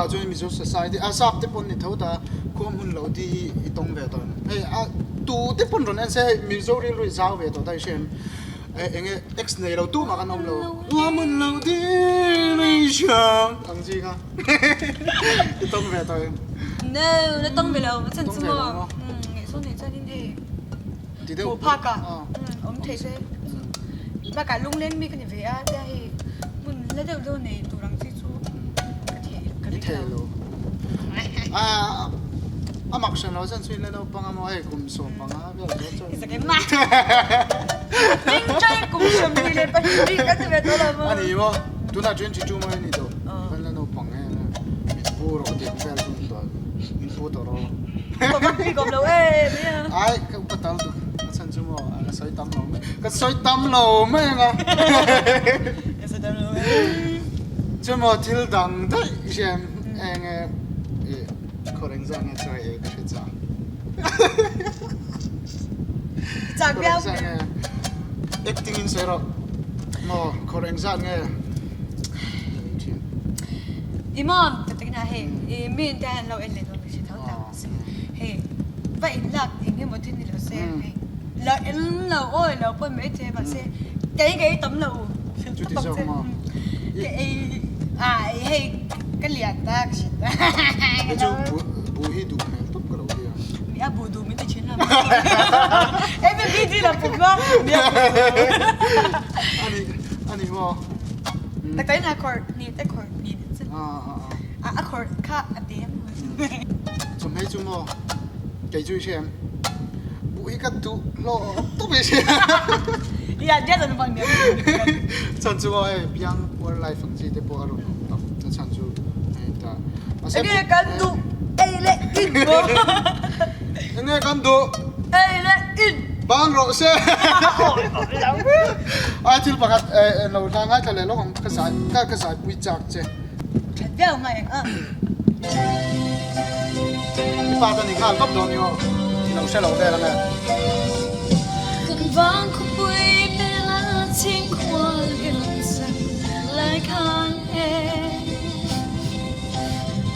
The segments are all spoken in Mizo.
ah chuan Mizo society a sap te pawn ni tho ta khua hmun lo tih hi i tawng ve tawh em? Hei a tu te pawn rawn en se hei Mizo rilru i zau ve tawh ta i hria em? Eng nge ex nei lo tumah kan awm lo khua hmun lo tih mai hriam ang chi kha i tawng ve tawh em? No, la tawng ve lo a chan chu maw? Ngaihsawn nei chuan in hei hmuh phak ah awm thei se bakah lunglen mi ka ni ve a tia hei hmun la deuh deuh nei tur ang chi chu ka thei ka ring lo. A mak hran lo chan chu in la naupang a maw hei kum 15 vel dawn chuan. A ni maw tunah 22 mai a ni tawh kan la naupang em a min pu rawh tih ang vel chu ni tawh min pu tawh rawh. Ai ka upa tal duh a chhan chu maw ka sawi tam lo mai ka sawi tam lo mai ang a. Chu maw thil dang daih hian eng nge ih khawr eng zah nge chaw ei ka hre chak. Chak viau. Acting in sawi rawh. Maw khawr eng zat nge thin. I maw tak takin a hei i mi in te hian lo en leh dawn ka hre tho tak se hei va in lak eng emaw thil ni lo se hei la en lo awi lo pawn mai thei mahse kei ka ei tam lo Chuti zawk maw? Ka ei a hei ka lian ta ka hre ta. Hei chu bu hi duh hmel tawp ka lo tia. Mi a bu duh min ti thin lo. Hei mi bi la pum a mi a bu duh. Ani ani maw? Tak tak in a khawrh ni te khawrh ni te chu. A a khawrh kha a te em. Chawhmeh chu maw? Kei chu i hria em? Buh hi ka duh hlawh tawp i hria. Ya dia zan vang nia. Chan chu maw hei piang poor life ang chi te pawh a rawn awm tam ta chan chu hei ta. Enge kan duh ei leh in maw? Enge kan duh ei leh in. Bang rawh se. Ai thil pakhat lo hla ngaithla leh lawk ang ka zai ka zai pui chak che. That viau ngai ang a. I pa ka ni nghal tawp dawn i aw. I lo hre lo vel ang e. Kan vang khawpui pela chhingkhual lian lai khan e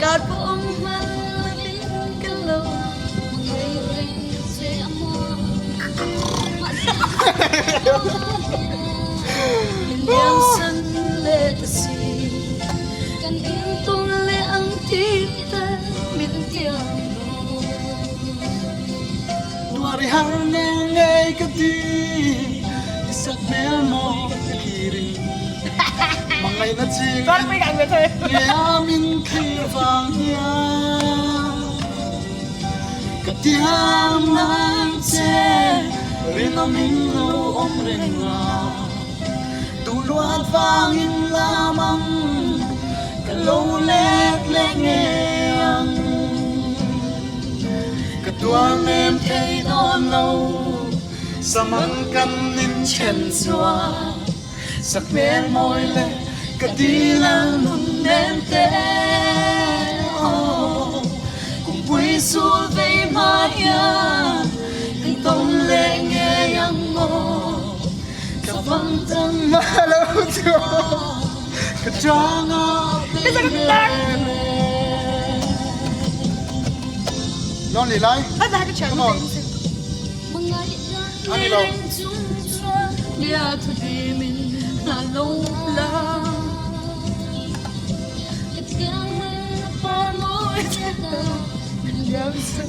Kar pawh awm hman lovin ka lo hmangaih reng che a maw Min liamsan leh ta si Kan intawn leh ang tih te min tiam lo. Tuar i har nge ngei ka ti, i sak hmel maw ka thlir i Hmangaihna ching nge a min thlir vang hian Ka tiam nang che rinawm in lo awm reng a. Duhluat vangin lam ang ka lo let leh ngei ang. Ka tuar nem thei dawn lo samang kan inchen chuan sakhmel mawi leh ka dil ang nun nem te. Aw kumpui sul vei hma hian kan tawng leh ngei ang maw. Ka vang tang lo chu ka chang a Lonely lai. Come on. Ani lo.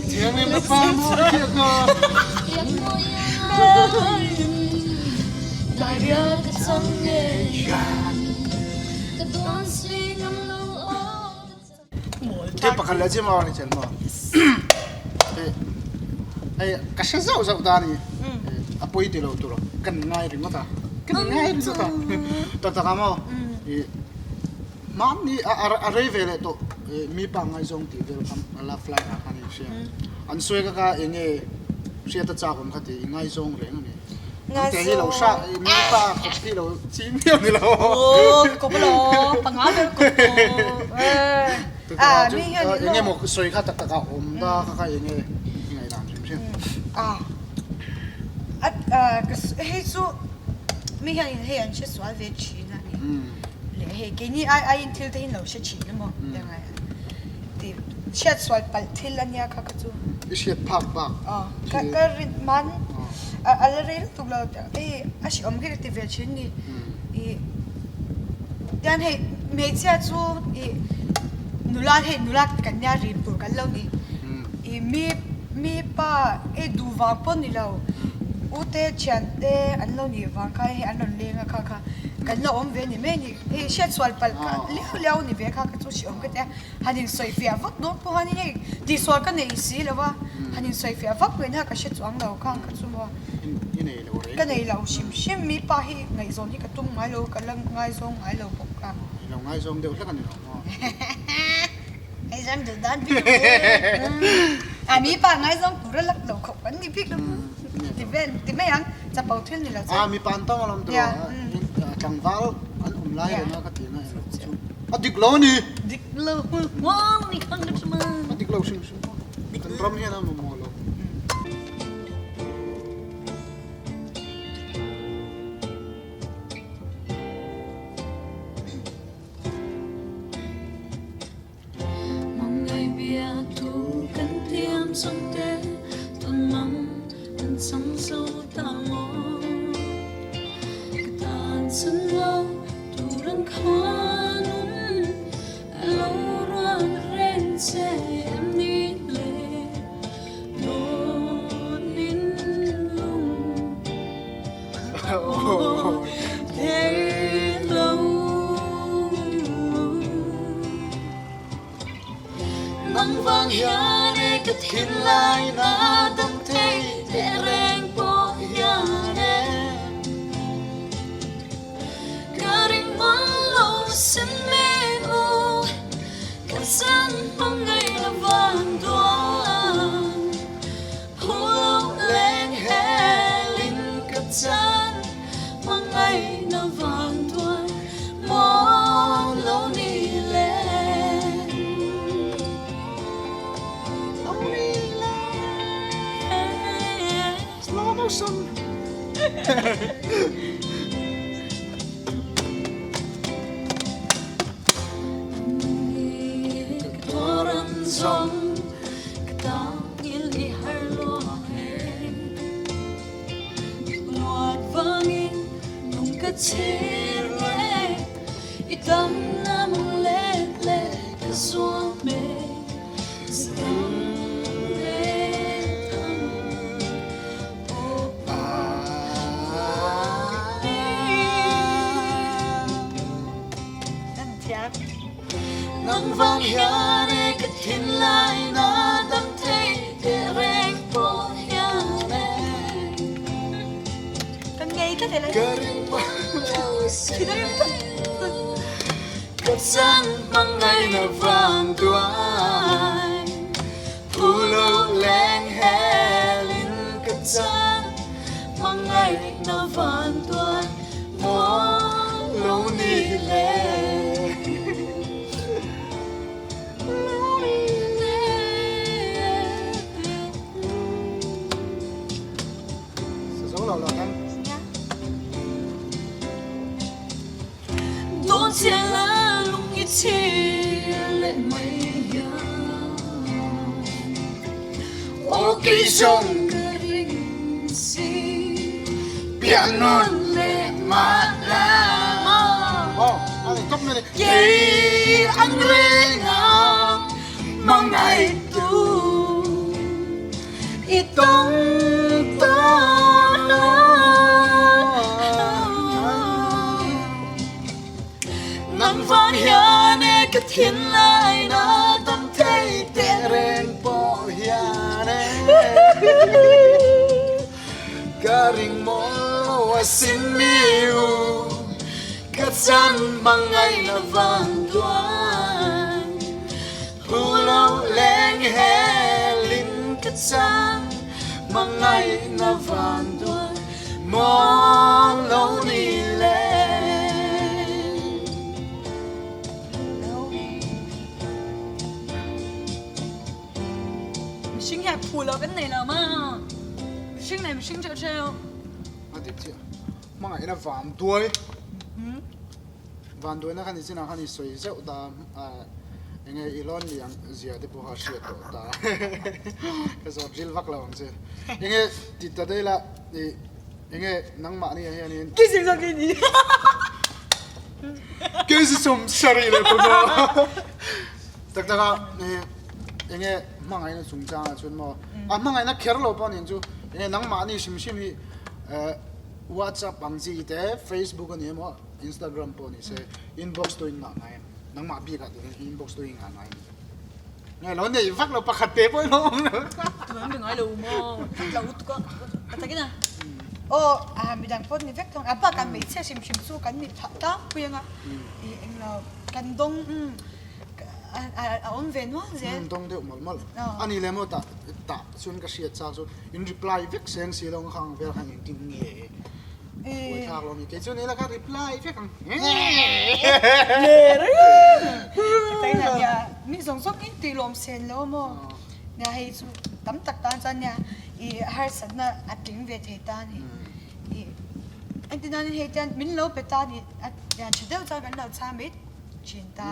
Thianghlim na pa mawi thiah ka. Ke pakhat le chim awr ni chen maw. Hei ka hre zauh zauh ta ni. A poi ti lo tur kan ngai ringawt a. Kan ngai ringawt a. Tak tak a maw. Hmanni a rei ve leh tawh mi pa ngaizawng tih vel kha a love line ah khan i hria. An sawi kha kha eng nge hriat a chak awm kha tih i ngaizawng reng a ni. An te hi lo hra mi pa kawp hi lo ching viau ni lo. Aw kawp alaw panga ber kawp aw. Mi hian eng nge maw sawi kha tak tak a awm ta kha kha eng nge i ngaihdan hrim hrim. Hei chu mi hian hei an hre sual ve thin a ni. Leh hei keini ai aiin thil te hi an lo hre thin emaw ti ang ai. ti hriat sual palh thil a nia kha ka chu. I hriat phak bak. Ka ka rin man a la rei lutuk lo hei a hriawm khi ka ti ve thin ni. I tian hei hmeichhia chu i nula hei nula kan nia rim tur kan lo ni. I mi mi pa hei duh vang pawh ni lo u te thian te an lo nih vang kha hei an rawn leng a kha kha kan la awm ve ni mai ni. Hei hriat sual palh kha liau liau ni ve kha ka chu hriawm ka ti a, han insawi fiah vak dawn pawh khanin hei tihsual ka nei si lo a, han insawi fiah vak ngaihna ka hre chuang lo kha ka chu maw. Ka nei lo hrim hrim mi pa hi ngaihzawn hi ka tum ngai lo ka la ngaizawng ngai lo bawk a. I lo ngaizawng deuh hlek a ni lo maw? Ngaizawng duh dan bik lo a mi pa ngaizawng tur a lak lo khawp an ni bik lo ti vel ti mai ang chapo thil ni lo chuan. A mi pa an tawng alawm tawh a tlangval an awm lai reng a ka ti na eng chu a dik lo a ni. Dik lo huang ni khang ka chuma. A dik lo hrim hrim kan ram hian a mamawh lo. Mihring hian phu lo kan nei lo maw? Mihring leh mihring theuh theuh. A dik chiah. Hmangaihna van duai. Van duaina khan i chinah khan i sawi zeuh ta. Enge i lawn ni ang zia te pawh kha hriat tawh ta. Ka zawt ril vak lo ang che. Enge ti ta daih la i enge nangmah ni ah hianin. Ki sing zawk ni. Kei si sawm sarih leh pawh maw. Tak tak a enge hmangaihna chungchangah chuan maw a hmangaihna kher lo pawh nen chu enge nangmahni hrim hrim hi WhatsApp ang chi te Facebook a ni emaw Instagram pawh ni se inbox tu in ngah ngai em nangmah bikah tih hian inbox tu in ngah ngai em nge lo nei vak lo pakhat te pawh ilo awm lo. Tuna an be ngai lo maw lo tuk a ka takin a aw a midang pawh ni vek thung a bakah hmeichhia hrim hrim chu kan ni phah tlangpui anga ih englo kan dawng a awm ve nual zel. Dawng deuh mawlh mawlh. A ni leh maw tah tah chuan ka hriat chak chu in reply vek seng si lo ang vel khan engtin nge buai thlak lo ni kei chu ni la ka reply vek ang. Mi zawng zawng in tih lawm sen lo maw nia hei chu tam tak tan chuan nia i harsatna a tling ve thei ta a ni. Engtin an hei tian min lo pe ta a ni a tha deuh chuan kan lo chhang mai. thin ta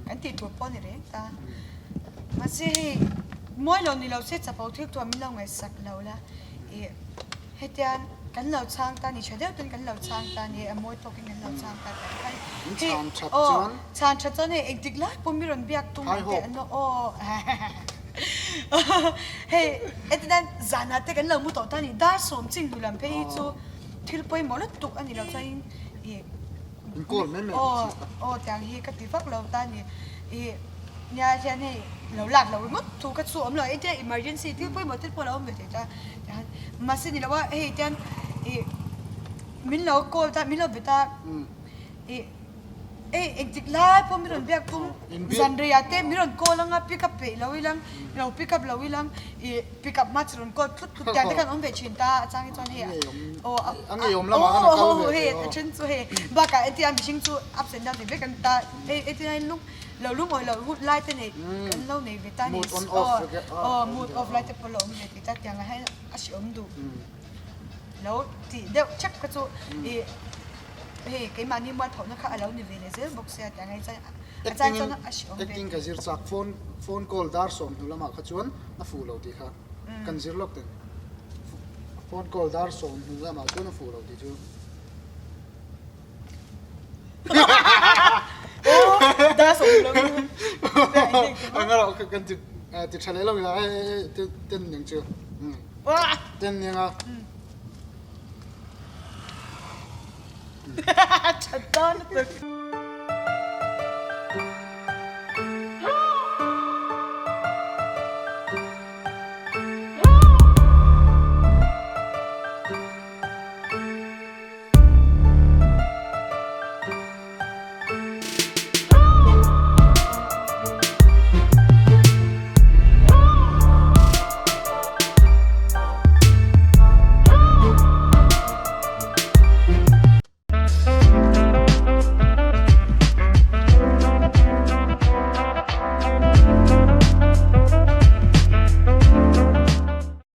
kan tih tur pawh a ni reng ta mahse hei mawi lo ni lo se chapo thil tuah min lo ngaihsak lo la ih hetiang kan lo chhang ta ni tha deuh ten kan lo chhang ta ni a mawi tawkin kan lo chhang ta tih kha hei aw chhan that chuan hei engtik lai pawh mi rawn biak tum ang teh an aw hei hetiang zanah te kan lo mu tawh ta ni dar sawm chin hnu lam phei hi chu thil pawimawh lutuk a ni lo chuan ih. In call mai mai ang chi. Aw tiang hi ka ti vak lo ta ni. I nia hian hei lo lak lo ringawt thu ka chu awm lo engtia emergency thil pawimawh thil pawh lo awm ve thei ta tiang mahse ni lo a hei tian i min lo call ta min lo be ta i hei engtik lai pawh min rawn biak tum zanriah te min rawn call anga pick up peih lo ilang lo pick up lo ilang i pick up hma chu rawn call thut thut tiang te khan awm ve thin ta a chang hi chuan hei aw a ngeiawm lamah khan a kal ve hei a then chu hei bakah entia mihring chu ups and down thei vek an ta hei entia hian lung lo lungawi lo hun lai te nei kan lo nei ve ta ni mood on off aw mood off lai te pawh lo awm ve thei ta tiang ah hian a hreawm duh lo tih deuh chek kha chu i hei keimahni mualphohna kha a lo ni ve leh zel bawk sia tiang ah hi chuan a chang chuan a hreawm ve. Acting ka zir chak phone phone call dar sawm hnu lamah kha chuan a fuh lo tih kha kan zir lawk teng phone call dar sawm hnu lamah chuan a fuh lo tih chu. Dar sawm hnu lam Ang erawh kan ti ti tha leh lo ila ten ning chu ten ning a. Tha tan lutuk.